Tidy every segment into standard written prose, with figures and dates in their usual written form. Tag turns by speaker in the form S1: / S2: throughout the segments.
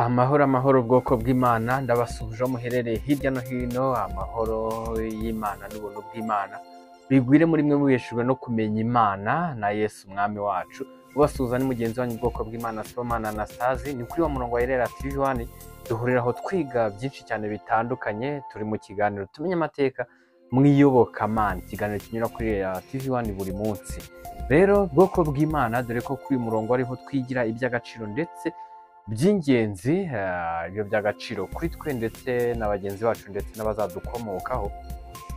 S1: Amahoro amahoro bwoko bw'Imana, ndabasuhuje aho muherereye hirya no hino, amahoro y'Imana n'ubuntu bw'Imana bigwire muri mwe mubeshejwe no kumenya Imana na Yesu Umwami wacu. Ubasuhuza ni mugenzi wanyu ubwoko bw'Imana Sibomana Anastase, ni kuri wa murongo wa Irera TV 1 duhuriraho twiga byinshi cyane bitandukanye, turi mu kiganiro tumenye amateka mu iyobokamana, ikiganiro kinyura kuri Irera TV 1 buri munsi. Rero bwoko bw'Imana, dore ko kuri uyu murongo ariho twigira iby'agaciro ndetse by'ingenzi, ibyo by'agaciro kuri twe ndetse na bagenzi bacu ndetse n'abazadukomokaho.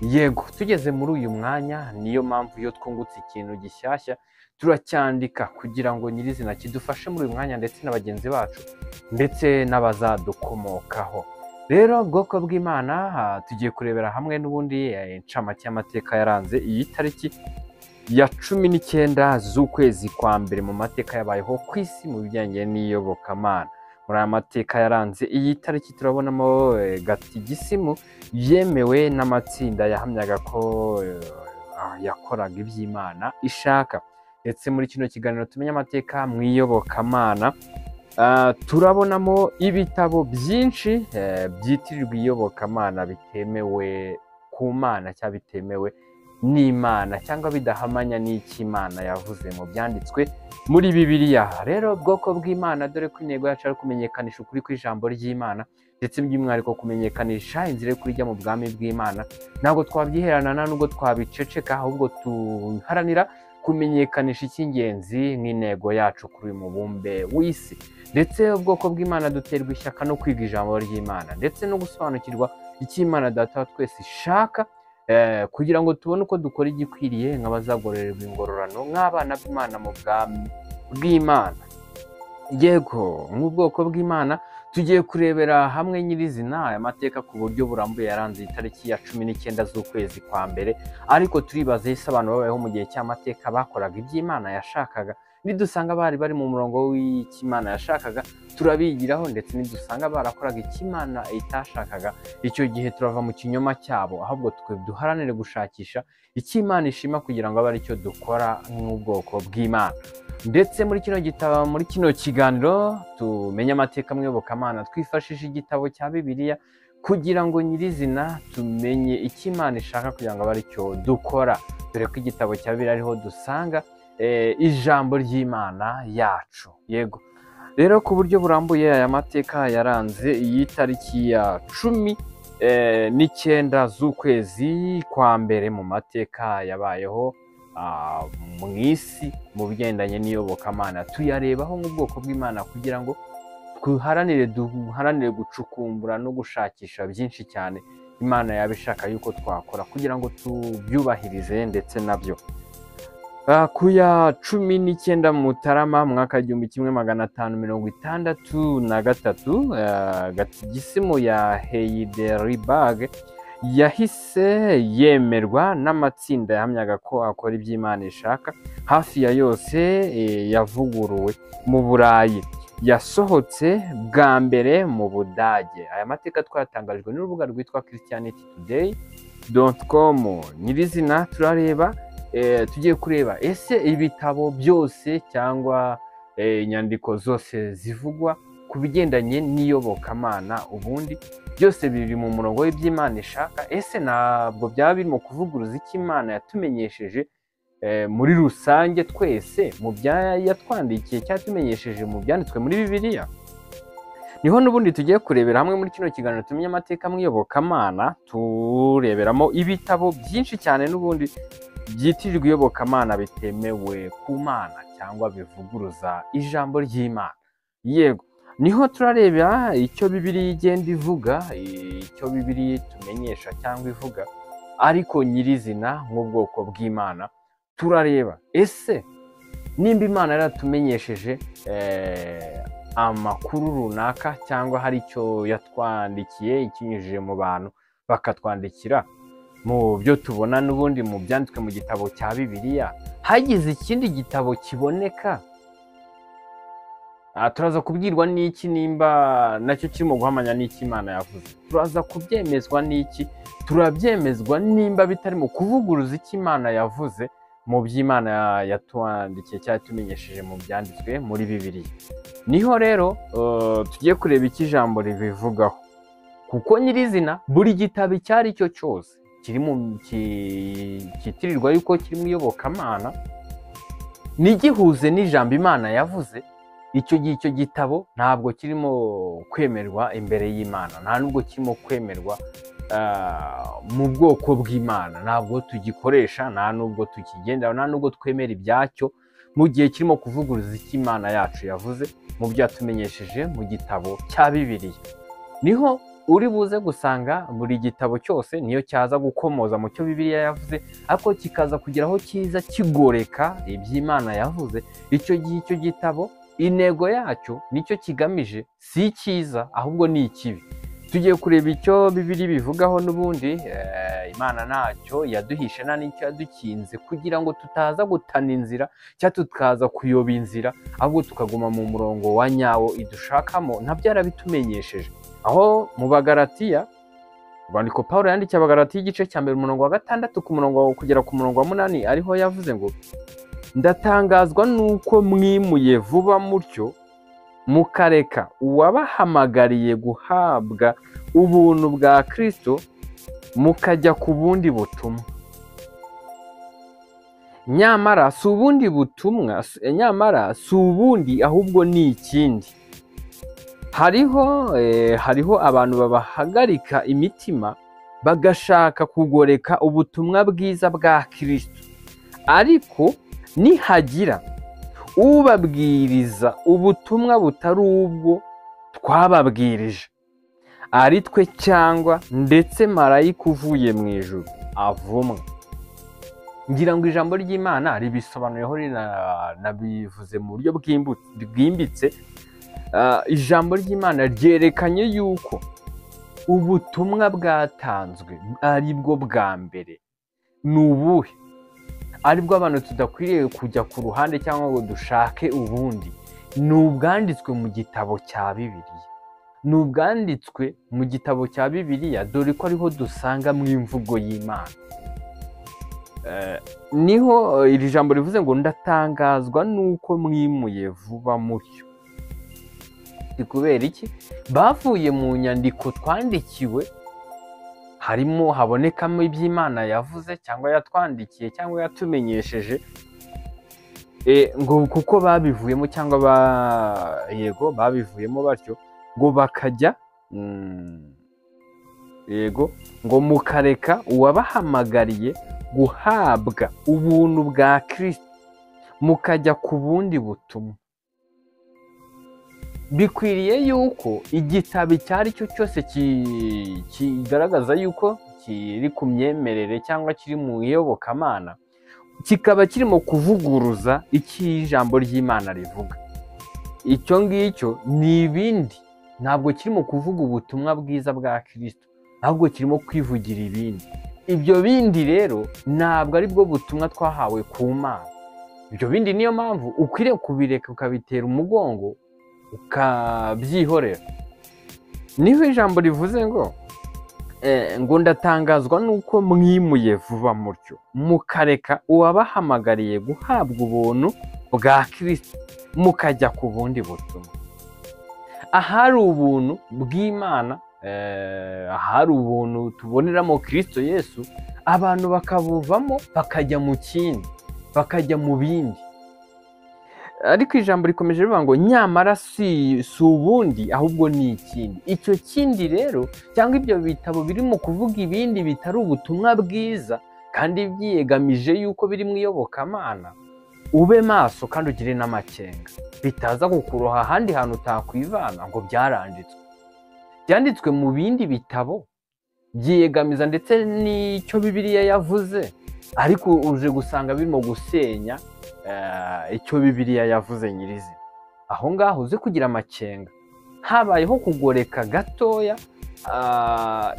S1: Yego, tugeze muri uyu mwanya, niyo mpamvu iyo twungutse ikintu gishyashya turacyandika kugira ngo nyirizina kidufashe muri uyu mwanya ndetse na bagenzi bacu ndetse n'abazadukomokaho. Rero bwoko bw'Imana, tugiye kurebera hamwe n'ubundi incamake y'amateka yaranze iyi tariki ya 19 z'ukwezi kwa mbere mu mateka yabayeho ku isi mu bijyanye n'iyobokamana. Muri aya mateka yaranze iyi tariki turabonamo gatigisimu yemewe n'amatsinda yahamyaga ko yakoraga iby'Imana ishaka. Ndetse muri kino kiganiro tumenye amateka mu iyobokamana, turabonamo ibitabo byinshi byitirirwa iyobokamana bitemewe ku Mana cyangwa bitemewe n'Imana cyangwa bidahamanya n'icyo Imana yavuze mu byanditswe muri Bibiliya. Rero bwoko bw'Imana, dore ko intego yacu ari kumenyekanisha ukuri kw'ijambo ry'Imana ndetse by'umwihariko kumenyekanisha inzira yo kujya mu bwami bw'Imana. Ntabwo twabyiherana nta nubwo twabiceceka, ahubwo tuharanira kumenyekanisha icy'ingenzi nk'intego yacu kuri uyu mubumbe w'isi. Ndetse ubwoko bw'Imana duterwa ishyaka no kwiga ijambo ry'Imana ndetse no gusobanukirwa icyo Imana Data wa twese ishaka, kugira ngo tubone uko dukora igikwiriye nk'abazagororerwa ingororano nk'abana b'Imana mu bwami bw'Imana. Yego, nk'ubwoko bw'Imana tugiye kurebera hamwe nyirizina aya mateka ku buryo burambuye yaranze itariki ya 19 z'ukwezi kwa mbere. Ariko turibaza ese abantu babayeho mu gihe cy'amateka bakoraga iby'Imana yashakaga? Nidusanga bari bari mu murongo w'Imana yashakaga turabigiraho, ndetse nidusanga barakoraga icyo Imana itashakaga, icyo gihe turava mu kinyoma cyabo, ahubwo twe duharanire gushakisha icyo Imana ishima kugira ngo abe aricyo dukora nk'ubwoko bw'Imana. Ndetse muri kino gitabo, muri kino kiganiro tumenye amateka mu iyobokamana twifashisha igitabo cya Bibiliya kugira ngo nyirizina tumenye icyo Imana ishaka kugira ngo abe aricyo dukora. Dore ko igitabo cya Bibiliya ariho dusanga ijambo ry'Imana yacu. Yego, rero ku buryo burambuye aya mateka yaranze iyi tariki ya 19 z'ukwezi kwa mbere mu mateka yabayeho mu isi mu bigendanye n'iyobokamana, tuyarebaho nk'ubwoko bw'Imana kugira ngo duharanire gucukumbura no gushakisha byinshi cyane Imana yaba ishaka yuko twakora kugira ngo tubyubahirize ndetse nabyo. Ku ya 19 Mutarama mwaka 1563, gatigisimu ya Heidelberg yahise yemerwa n'amatsinda yahamyaga ko akora iby'Imana ishaka, hafi ya yose yavuguruwe mu Burayi, yasohotse bwa mbere mu Budage. Aya mateka twatangajwe n'urubuga rwitwa christianitytoday.com. Nyirizina turareba, tugiye kureba ese ibitabo byose cyangwa inyandiko zose zivugwa ku bigendanye n'iyobokamana ubundi byose biri mu murongo w'iby'Imana ishaka? Ese ntabwo byaba birimo kuvuguruza icyo Imana yatumenyesheje muri rusange twese mu yatwandikiye cyatumenyesheje mu byanditswe muri Bibiliya? Niho n'ubundi tugiye kurebera hamwe muri kino kiganiro tumenye amateka mu iyobokamana, tureberamo ibitabo byinshi cyane n'ubundi byitirirwa iyobokamana bitemewe ku Mana cyangwa bivuguruza ijambo ry'Imana. Yego, niho turareba icyo Bibiliya igenda ivuga, icyo Bibiliya itumenyesha cyangwa ivuga, ariko nyirizina nk'ubwoko bw'Imana turareba ese nimba Imana yaratumenyesheje amakuru runaka cyangwa hari icyo yatwandikiye ikinyujije mu bantu bakatwandikira mu byo tubona n'ubundi mu byanditswe mu gitabo cya Bibiliya, hagize ikindi gitabo kiboneka, turaza kubwirwa n'iki nimba nacyo kirimo guhamanya n'iki Imana yavuze? Turaza kubyemezwa n'iki? Turabyemezwa nimba bitarimo kuvuguruza icyo Imana yavuze mu by'Imana yatwandikiye cyangwa yatumenyesheje mu byanditswe muri Bibiliya. Niho rero tugiye kureba icyo ijambo ribivugaho, kuko nyirizina buri gitabo icyo ari cyo cyose kitirirwa yuko kiri mu iyobokamana ntigihuze n'ijambo Imana yavuze, icyo gihe icyo gitabo ntabwo kirimo kwemerwa imbere y'Imana, nta nubwo kirimo kwemerwa mu bwoko bw'Imana, ntabwo tugikoresha, nta nubwo tukigendera, nta nubwo twemera ibyacyo mu gihe kirimo kuvuguruza icyo Imana yacu yavuze mu byo yatumenyesheje mu gitabo cya Bibiliya. Niho uri buze gusanga buri gitabo cyose niyo cyaza gukomoza mu cyo Bibiliya yavuze, ariko kikaza kugira aho kiza kigoreka iby'Imana yavuze. Icyo gihe icyo gitabo intego yacyo nicyo kigamije, si icyiza ahubwo ni ikibi. Tugiye kureba icyo Bibiliya bivugaho n'ubundi. Imana ntacyo yaduhishe nta n'icyo yadukinze kugira ngo tutaza gutana inzira cyangwa tukaza kuyoba inzira, ahubwo tukaguma mu murongo wa nyawo idushakamo, nabyo yarabitumenyesheje. Aho mu Bagalatiya, urwandiko Pawulo yandikiye Abagalatiya igice cya mbere umurongo wa 6 ku murongo kugera ku murongo wa 8, ariho yavuze ngo ndatangazwa nuko mwimuye vuba mutyo mukareka uwabahamagariye guhabwa ubuntu bwa Kristo mukajya ku bundi butumwa. Nyamara si ubundi butumwa, nyamara si ubundi ahubwo ni ikindi. Hariho abantu babahagarika imitima bagashaka kugoreka ubutumwa bwiza bwa Kristo, ariko nihagira ubabwiriza ubutumwa butari ubwo twababwirije, ari twe cyangwa ndetse marayika uvuye mu ijuru avumwe. Ngira ngo ijambo ry'Imana ribisobanuyeho, rinabivuze mu buryo bwimbitse. Ijambo ry'Imana ryerekanye yuko ubutumwa bwatanzwe ari bwo bwa mbere ni ubuhe, aribwo abantu tudakwiriye kujya ku ruhande cyangwa ngo dushake ubundi, ni ubwanditswe mu gitabo cya Bibiliya. Ni ubwanditswe mu gitabo cya Bibiliya, dore ko ariho dusanga mu imvugo y'Imana. Niho iri jambo rivuze ngo ndatangazwa nuko mwimuye vuba mutyo. Kubera iki? Bavuye mu nyandiko twandikiwe, harimo habonekamo iby'Imana yavuze cyangwa yatwandikiye cyangwa yatumenyesheje, ngo kuko babivuyemo cyangwa yego babivuyemo batyo, ngo bakajya yego ngo mukareka uwabahamagariye guhabwa ubuntu bwa Kristo mukajya ku bundi butumwa. Bikwiriye yuko igitabo icyo ari cyo cyose kigaragaza yuko kiri ku myemerere cyangwa kiri mu iyobokamana, kikaba kirimo kuvuguruza icyo ijambo ry'Imana rivuga, icyo ngicyo ni ibindi, ntabwo kirimo kuvuga ubutumwa bwiza bwa Kristo, ahubwo kirimo kwivugira ibindi. Ibyo bindi rero ntabwo ari bwo butumwa twahawe ku Mana. Ibyo bindi niyo mpamvu ukwiriye kubireka ukabitera umugongo ukabyihorera. Niho ijambo rivuze ngo ngo ndatangazwa nuko mwimuye vuba mutyo mukareka uwabahamagariye guhabwa ubuntu bwa Kristo mukajya ku bundi butumwa. Ahari ubuntu bw'Imana, ahari ubuntu tuboneramo Kristo Yesu, abantu bakabuvamo bakajya mu kindi, bakajya mu bindi. Ariko ijambo rikomeje rivuga ngo nyamara si ubundi ahubwo ni ikindi. Icyo kindi rero cyangwa ibyo bitabo birimo kuvuga ibindi bitari ubutumwa bwiza kandi byiyegamije yuko biri mu iyobokamana, ube maso kandi ugire n'amakenga, bitaza kukuroha ahandi hantu utakwivana ngo byaranditswe. Byanditswe mu bindi bitabo byiyegamiza ndetse n'icyo Bibiliya yavuze, ariko uje gusanga birimo gusenya icyo Bibiliya yavuze nyirizina. Aho ngaho uze kugira amakenga. Habayeho kugoreka gatoya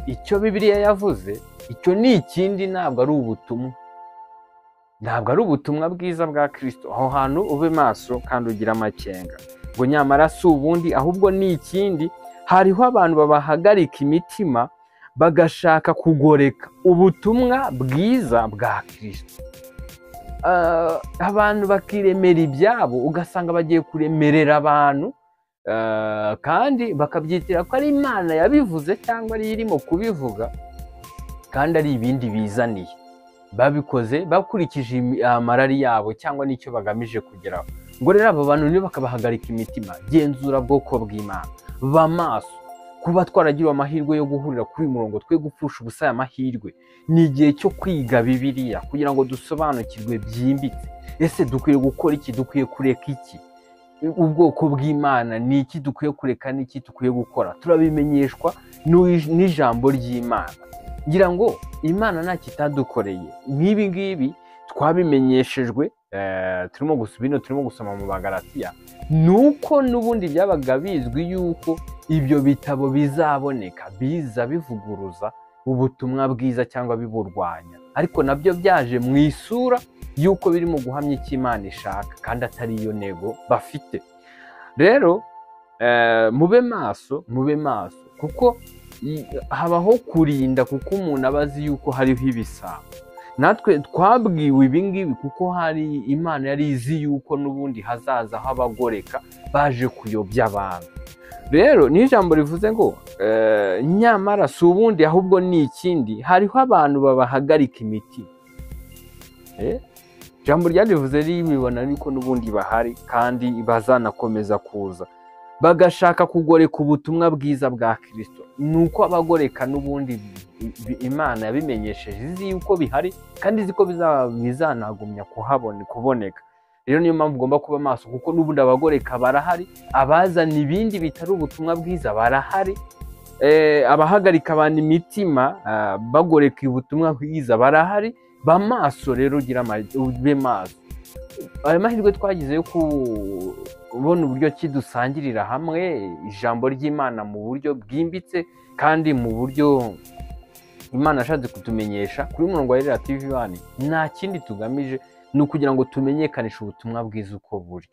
S1: icyo Bibiliya yavuze, icyo ni ikindi, ntabwo ari ubutumwa, ntabwo ari ubutumwa bwiza bwa Kristo. Aho hantu ube maso kandi ugira amakenga, ngo nyamara si ubundi ahubwo ni ikindi. Hariho abantu babahagarika imitima bagashaka kugoreka ubutumwa bwiza bwa Kristo. Abantu bakiremera ibyabo, ugasanga bagiye kuremerera abantu, kandi bakabyitira ko ari Imana yabivuze cyangwa ari irimo kubivuga, kandi ari ibindi bizaniye. Babikoze bakurikije amarari yabo cyangwa n'icyo bagamije kugeraho. Ngo rero abo bantu nibo bakabahagarika imitima. Genzura bwoko bw'Imana, ba maso. Kuba twaragiriwe amahirwe yo guhurira kuri uyu murongo, twe gupfusha ubusa aya mahirwe. Ni igihe cyo kwiga Bibiliya kugira ngo dusobanukirwe byimbitse. Ese dukwiye gukora iki? Dukwiye kureka iki? Ubwoko bw'Imana ni iki dukwiye kureka, n'iki dukwiye gukora? Turabimenyeshwa n'ijambo ry'Imana. Ngira ngo Imana nta kitadukoreye. Nk'ibi ngibi twabimenyeshejwe, turimo gusubira, turimo gusoma mu Bagalatiya, nuko n'ubundi byabaga bizwi yuko ibyo bitabo bizaboneka biza bivuguruza ubutumwa bwiza cyangwa biburwanya, ariko nabyo byaje mu isura yuko birimo guhamya icyo Imana ishaka, kandi atari iyo ntego bafite. Rero mube maso, mube maso, kuko habaho kurinda, kuko umuntu aba azi yuko hariho ibisambo. Natwe twabwiwe ibi ngibi kuko hari Imana yari izi yuko n'ubundi hazaza habagoreka baje kuyobya abantu. Rero ni ijambo rivuze ngo nyamara si ubundi ahubwo ni ikindi, hariho abantu babahagarika imitima. Ijambo ryarivuze ribibona yuko n'ubundi bahari kandi bazanakomeza kuza, bagashaka kugoreka ubutumwa bwiza bwa Kristo. Nuko abagoreka n'ubundi Imana yabimenyesheje, izi yuko bihari kandi izi ko bizanagumya kuboneka. Rero niyo mpamvu ugomba kuba maso, kuko n'ubundi abagoreka barahari, abazana ibindi bitari ubutumwa bwiza barahari, abahagarika abantu imitima bagoreka ubutumwa bwiza barahari. Ba maso rero, ugira ube maso. Aya mahirwe twagize yo kubona uburyo ki dusangirira hamwe ijambo ry'Imana mu buryo bwimbitse kandi mu buryo Imana yashatse kutumenyesha kuri murongo wa Irera TV 1, nta kindi tugamije ni ukugira ngo tumenyekanishe ubutumwa bwiza uko buri.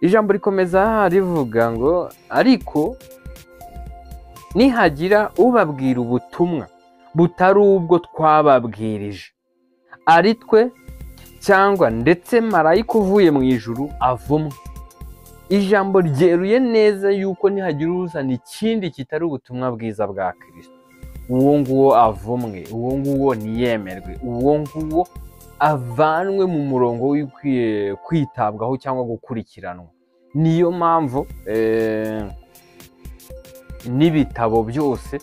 S1: Ijambo rikomeza rivuga ngo ariko nihagira ubabwira ubutumwa butari ubwo twababwirije, ari twe cyangwa ndetse marayika uvuye mu ijuru avumwe. Ijambo ryeruye neza yuko nihagira uzana ikindi kitari ubutumwa bwiza bwa Kristo, uwo nguwo avumwe, uwo nguwo ntiyemerwe, uwo nguwo avanwe mu murongo w'ikwiye kwitabwaho cyangwa gukurikiranwa. Niyo mpamvu n'ibitabo byose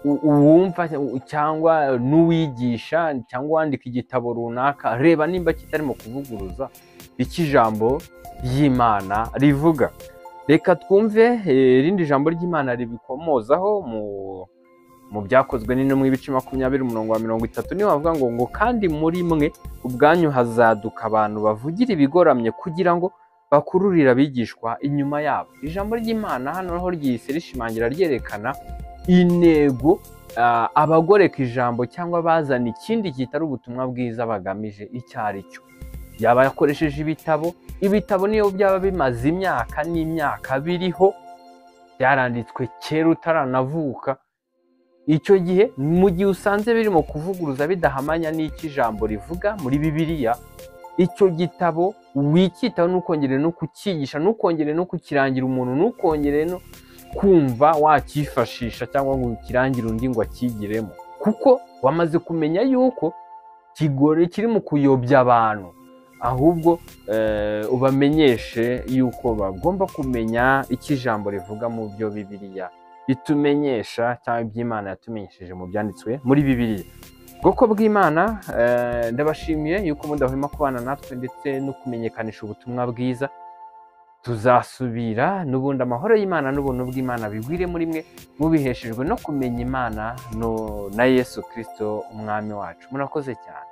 S1: uwumva cyangwa n'uwigisha cyangwa wandika igitabo runaka, reba nimba kitarimo kuvuguruza icyo ijambo ry'Imana rivuga. Reka twumve irindi jambo ry'Imana ribikomozaho mu byakozwe n'intumwa ibice 20 umurongo wa 30, niho bavuga ngo kandi muri mwe ubwanyu hazaduka abantu bavugira ibigoramye kugira ngo bakururira abigishwa inyuma yabo. Ijambo ry'Imana hano ho ryise rishimangira ryerekana intego abagoreka ijambo cyangwa bazana ikindi kitari ubutumwa bwiza bagamije icyo ari cyo. Yaba yakoresheje ibitabo, ibitabo niyo byaba bimaze imyaka n'imyaka biriho, byaranditswe kera utaranavuka. Icyo gihe mu gihe usanze birimo kuvuguruza bidahamanya n'icyo ijambo rivuga muri Bibiliya, icyo gitabo wikitaho, ntukongere no kucyigisha, ntukongere no kukirangira umuntu, ntukongere no kumva wakifashisha cyangwa ngo ukirangire undi ngo akigiremo, kuko wamaze kumenya yuko kigore kiri mu kuyobya abantu. Ahubwo ubamenyeshe yuko bagomba kumenya icyo ijambo rivuga mu byo Bibiliya itumenyesha cyangwa iby'Imana yatumenyesheje mu byanditswe muri Bibiliya. Bwoko bw'Imana, ndabashimiye yuko mudahwema kubana natwe ndetse no kumenyekanisha ubutumwa bwiza. Tuzasubira n'ubundi, amahoro y'Imana n'ubuntu bw'Imana bigwire muri mwe, mubiheshejwe no kumenya Imana na Yesu Kristo umwami wacu. Murakoze cyane.